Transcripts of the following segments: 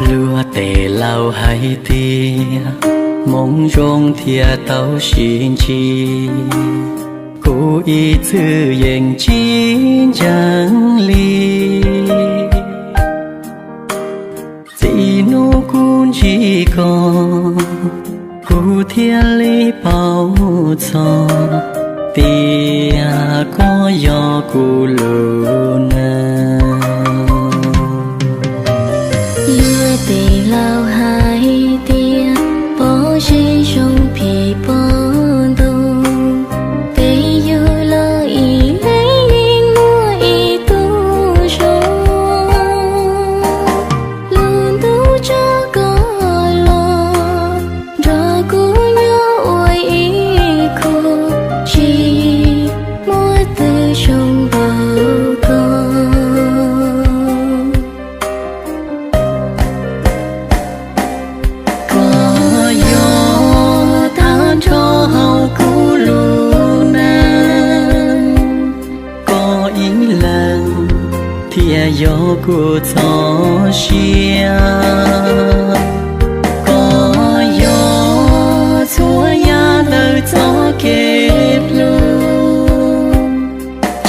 Luag tej laus hais tias hmoov zoo thiaj tau sib ntsib, kuv ib txwm yeej tsis ntseeg li. Txij hnub kuv ntsib koj, kuv thiaj li paub txog tias koj yog kuv lub neej. Luag tej laus hais tias pob zeb zoo phim pob ntoo, peb yug los ib leeg yeej muaj ib tug zoo. Lub ntuj tso koj los nrog kuv nyob ua ib khub, tsis muaj twg zoo npaum koj. Koj yog tag nrho hauv kuv lub neej, koj ib leeg thiaj yog kuv txoj sia. Koj yog txhua yam ntawm txoj kev hlub,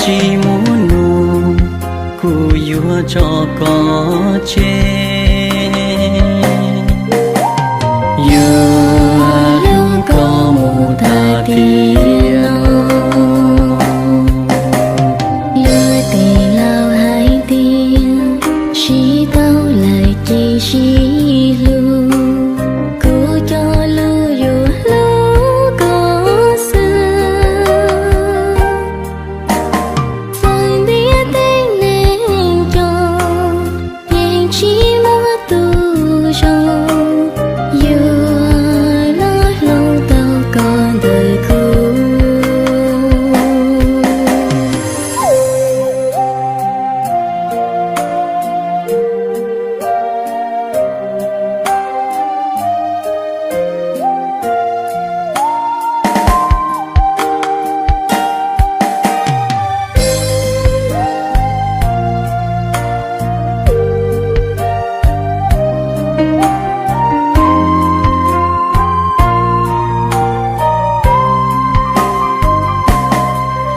tsis muaj nub kuv yuav tso koj tseg. Yuav hlub koj mus tag tiam no. Luag tej laus hais tias sib tau lawm ces sib hlub, kuv cog lus yuav hlub koj xwb. Txawm ntiaj teb neeg coob, yeej tsis muaj tus zoo yuav los hloov tau koj ntawm kuv.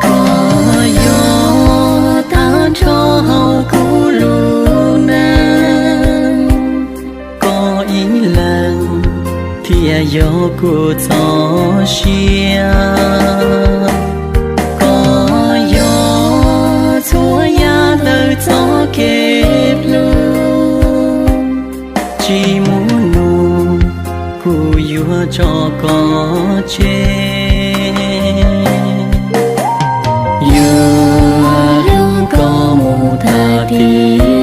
Koj yog tag nrho hauv kuv lub neej, koj ib leeg thiaj yog kuv txoj sia. Koj yog txhua yam ntawm txoj kev hlub, tsis muaj nub kuv yuav tso koj tseg. Yuav hlub koj mus tag tiam